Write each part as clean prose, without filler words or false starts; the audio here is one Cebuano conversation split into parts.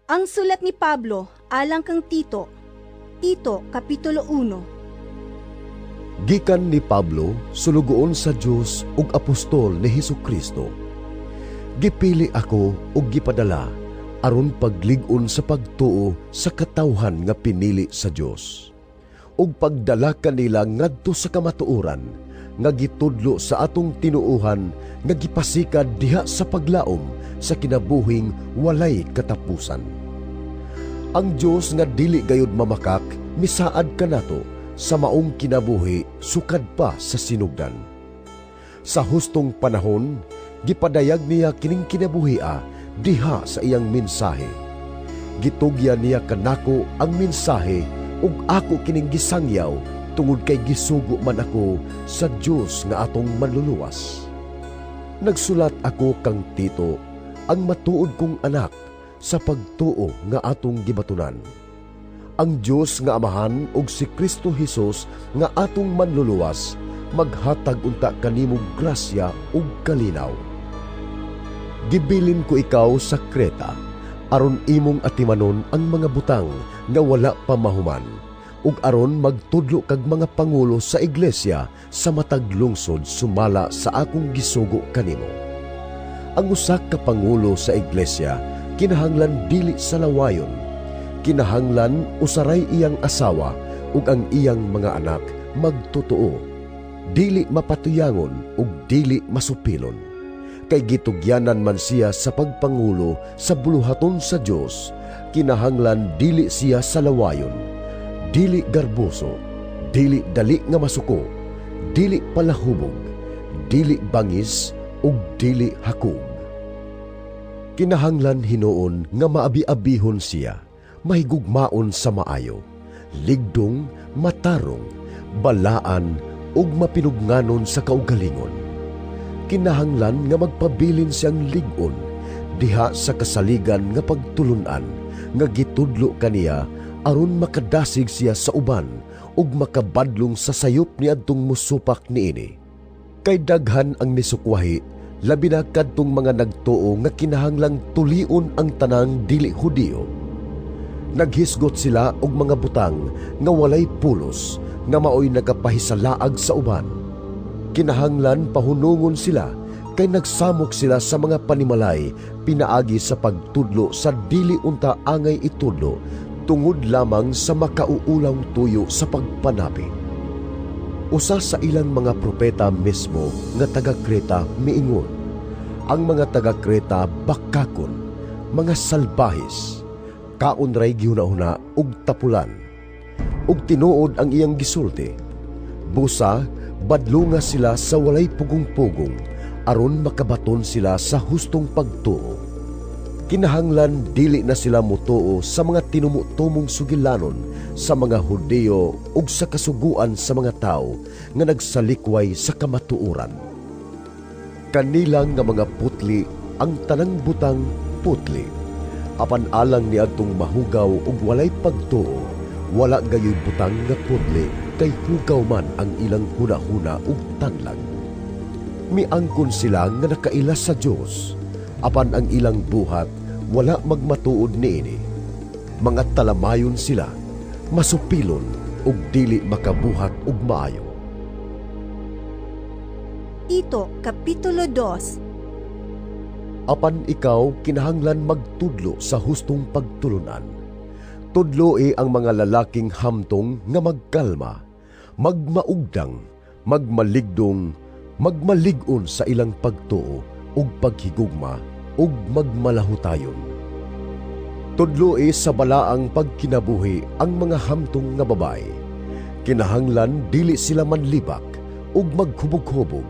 Ang sulat ni Pablo alang kang Tito. Tito Kapitulo 1. Gikan ni Pablo, sulugoon sa Dios ug apostol ni Hesukristo. Gipili ako ug gipadala aron paglig-on sa pagtuo sa katawhan nga pinili sa Dios, ug pagdala kanila ngadto sa kamatuoran nga gitudlo sa atong tinuohan nga gipasikad diha sa paglaom sa kinabuhing walay katapusan. Ang Dios nga dili gayud mamakak misaad kanato sa maong kinabuhi sukad pa sa sinugdan. Sa hustong panahon, gipadayag niya kining kinabuhia diha sa iyang mensahe. Gitugyan niya kanako ang mensahe ug ako kining gisangyaw tungod kay gisugo man ako sa Dios nga atong Manluluwas. Nagsulat ako kang Tito, ang matuod kong anak sa pagtuo nga atong gibatunan. Ang Dios nga Amahan ug si Kristo Hesus nga atong Manluluwas maghatag unta kanimo grasya ug kalinaw. Gibilin ko ikaw sa Creta aron imong atimanon ang mga butang nga wala pa mahuman ug aron magtudlo kag mga pangulo sa iglesia sa matag lungsod sumala sa akong gisugo kanimo. Ang usa ka pangulo sa iglesia kinahanglan dili sa lawayon. Kinahanglan usaray iyang asawa ug ang iyang mga anak magtotoo, dili mapatuyangon ug dili masupilon. Kay gitugyanan man siya sa pagpangulo sa buluhaton sa Dios, kinahanglan dili siya sa lawayon, dili garboso, dili dali nga masuko, dili palahubog, dili bangis ug dili hakog. Kinahanglan hinuon nga maabi-abihon siya, mahigugmaon sa maayo, ligdong, matarong, balaan ug mapinugnanon sa kaugalingon. Kinahanglan nga magpabilin siyang lig-on diha sa kasaligan nga pagtulun-an nga gitudlo kaniya aron makadasig siya sa uban ug makabadlong sa sayop niadtong musupak niini. Kay daghan ang nisukwahi, labi na kadtong mga nagtuo nga kinahanglang tulion ang tanang dili Hudiyo. Naghisgot sila og mga butang nga walay pulos nga maoy nagapahisalaag sa uban. Kinahanglan pahunungon sila kay nagsamok sila sa mga panimalay pinaagi sa pagtudlo sa dili unta angay itudlo tungod lamang sa makauulawng tuyo sa pagpanapi. Usa sa ilang mga propeta mismo nga taga Creta miingon, ang mga taga Creta bakakon, mga salbahis, kaon ray gihuna-huna ug tapulan. Ug tinuod ang iyang gisulti. Busa, badlunga sila sa walay pugong-pugong aron makabaton sila sa hustong pagtuo. Kinahanglan dili na sila mutuo sa mga tinumutumong sugilanon sa mga Hudiyo ug sa kasuguan sa mga tawo nga nagsalikway sa kamatuoran. Kanilang nga mga putli ang tanang butang putli. Apan alang niadtong mahugaw ug walay pagtuo, wala gayoy butang nga putli kay hugaw man ang ilang hunahuna ug tanlag. Miangkon sila nga nakaila sa Dios, apan ang ilang buhat wala magmatuod niini. Mga talamayon sila, masupilon ug dili makabuhat og maayo. Tito Kapitulo 2. Apan ikaw kinahanglan magtudlo sa hustong pagtulunan. Tudloi ang mga lalaking hamtong nga magkalma, magmaugdang, magmaligdong, magmalig-on sa ilang pagtuo ug paghigugma ug magmalahutayon. Tudloi sa balaang pagkinabuhi ang mga hamtong nga babae. Kinahanglan dili sila manlibak ug maghubog-hubog.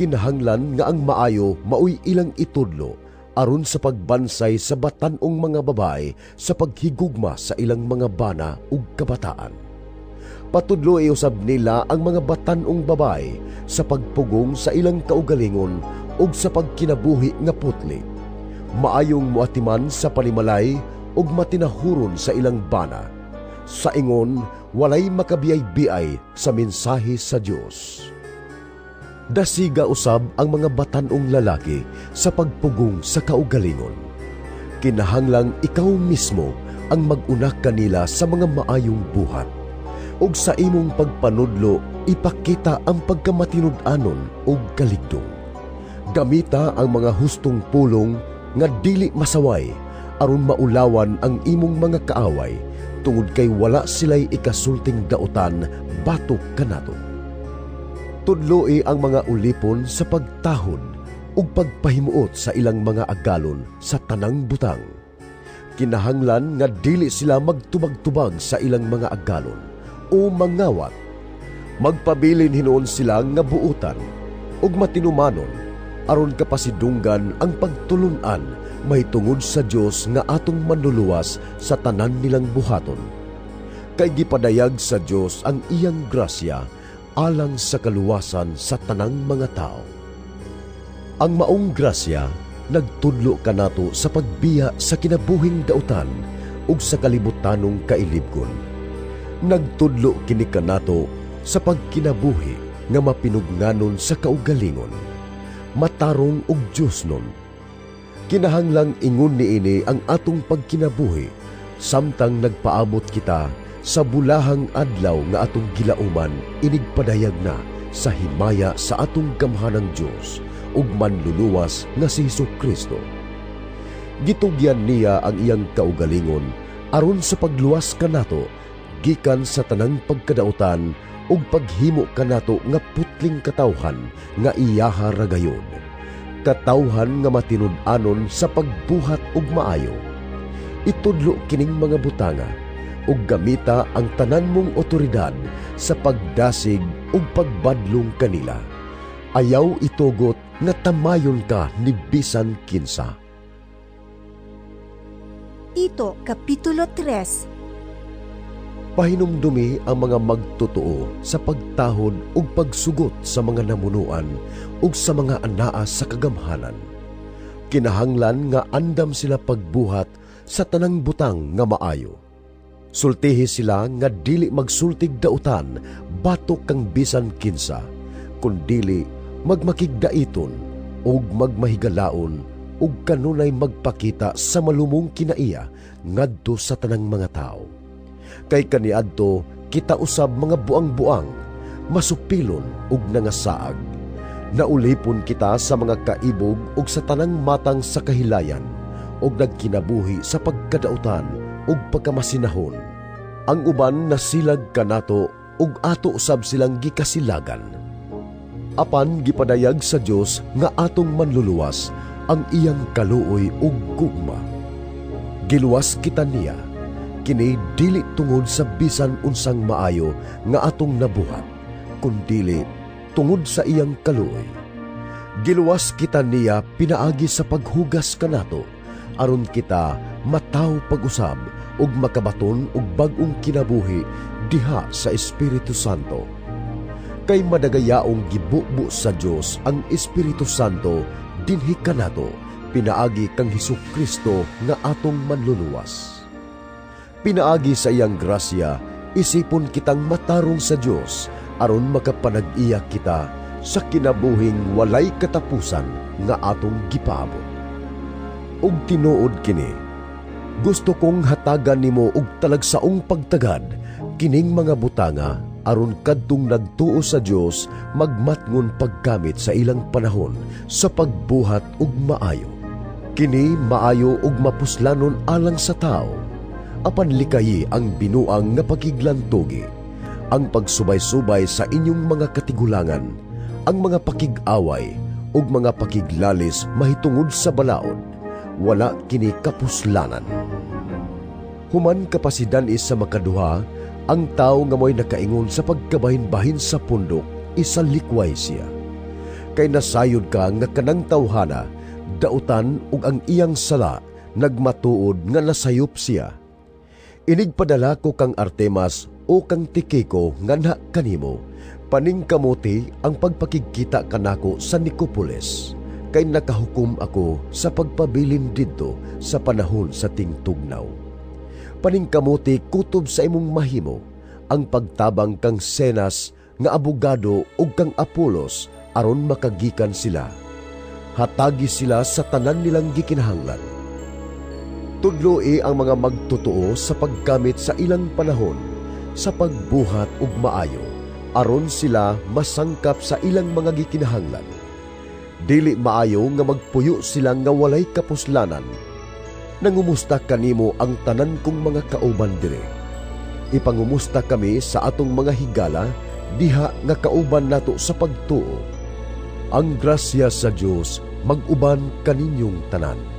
Kinahanglan nga ang maayo maoy ilang itudlo aron sa pagbansay sa batan-ong mga babae sa paghigugma sa ilang mga bana ug kabataan. Patudloi usab nila ang mga batan-ong babae sa pagpugong sa ilang kaugalingon ug sa pagkinabuhi nga putli. Maayong muatiman sa panimalay ug matinahuron sa ilang bana. Sa ingon, walay makabiyay-biay sa mensahe sa Dios. Dasiga usab ang mga batan-ong lalaki sa pagpugong sa kaugalingon. Kinahanglang ikaw mismo ang mag-una kanila sa mga maayong buhat. Ug sa imong pagpanudlo, ipakita ang pagkamatinud-anon ug kaligdong. Gamita ang mga hustong pulong nga dili masaway aron maulawan ang imong mga kaaway tungod kay wala sila'y ikasulting dautan batok kanato. Tudloi ang mga ulipon sa pagtahod ug pagpahimuot sa ilang mga agalon sa tanang butang. Kinahanglan nga dili sila magtubag-tubag sa ilang mga agalon o mangawat. Magpabilin hinuon sila nga buutan ug matinumanon aron kapasidunggan ang pagtulun-an mahitungod sa Dios nga atong Manluluwas sa tanan nilang buhaton. Kay gipadayag sa Dios ang iyang grasya alang sa kaluwasan sa tanang mga tao. Ang maong grasya nagtudlo kanato sa pagbiya sa kinabuhing dautan ug sa kalibutanong kailibgon. Nagtudlo kini kanato sa pagkinabuhi nga mapinugnanon sa kaugalingon, matarong ug Diosnon. Kinahanglang ingon niini ang atong pagkinabuhi samtang nagpaabot kita sa bulahang adlaw nga atong gilauman inigpadayag na sa himaya sa atong gamhanang Dios ug Manluluwas nga si Hesus Kristo. Gitugyan niya ang iyang kaugalingon aron sa pagluwas kanato gikan sa tanang pagkadautan ug paghimo kanato nga putling katawhan nga iyaha ra gayod. Katawhan nga matinud-anon sa pagbuhat og maayo. Itudlo kining mga butanga ug gamita ang tanan mong otoridad sa pagdasig ug pagbadlong kanila. Ayaw itugot nga tamayon ka ni bisan kinsa. Tito Kapitulo 3. Pahinumdumi ang mga magtotoo sa pagtahod ug pagsugot sa mga namunuan ug sa mga anaa sa kagamhanan. Kinahanglan nga andam sila pagbuhat sa tanang butang nga maayo. Sultihi sila nga dili magsultig dautan batok kang bisan kinsa, kundili magmakigdaiton ug magmahigalaon ug kanunay magpakita sa malumong kinaiya ngadto sa tanang mga tawo. Kay kaniadto kita usab mga buang-buang, masupilon ug nangasaag. Naulipon kita sa mga kaibog ug sa tanang matang sa kahilayan ug nagkinabuhi sa pagkadautan ug pagkamasinahon. Ang uban nasilag kanato ug ato usab silang gikasilagan. Apan gipadayag sa Dios nga atong Manluluwas ang iyang kaluoy ug gugma. Giluwas kita niya, kini dili tungod sa bisan unsang maayo nga atong nabuhat, kundili tungod sa iyang kaluoy. Giluwas kita niya pinaagi sa paghugas kanato, aron kita mataw pag-usab ug makabaton og bag-ong kinabuhi diha sa Espiritu Santo. Kay madagayaong gibubo sa Dios ang Espiritu Santo dinhi kanato pinaagi kang Hesus Kristo nga atong Manluluwas. Pinaagi sa iyang grasya, isipon kitang matarong sa Dios aron makapanag-iya kita sa kinabuhing walay katapusan nga atong gipaabot. Ug tinuod kini, gusto kong hatagan nimo og talagsaong pagtagad kining mga butanga aron kadtong nagtuo sa Dios magmatngon paggamit sa ilang panahon sa pagbuhat og maayo. Kini maayo ug mapuslanon alang sa tao. Apan likayi ang binuang nga pakiglantugi, ang pagsubay-subay sa inyong mga katigulangan, ang mga pakig-away ug mga pakiglalis mahitungod sa balaod. Wala kini kapuslanan. Human kapasidan is sa makaduha, ang tao nga mo'y nakaingon sa pagkabahin-bahin sa pundok, isalikway siya. Kay nasayod ka nga kanang tawhana, dautan ug ang iyang sala, nagmatuod nga nasayop siya. Inigpadala ko kang Artemas o kang Tikiko nganha kanimo, paningkamuti ang pagpakigkita kanako sa Nicopolis, kay nakahukom ako sa pagpabilin didto sa panahon sa tingtugnaw. Paningkamuti kutob sa imong mahimo ang pagtabang kang Zenas nga abogado ug kang Apolos aron makagikan sila. Hatagi sila sa tanan nilang gikinahanglan. Tudloi ang mga magtotoo sa paggamit sa ilang panahon sa pagbuhat og maayo aron sila masangkap sa ilang mga gikinahanglan. Dili maayo nga magpuyo sila nga walay kapuslanan. Nangumusta kanimo ang tanan kong mga kauban diri. Ipangumusta kami sa atong mga higala diha nga kauban nato sa pagtuo. Ang grasya sa Dios mag-uban kaninyong tanan.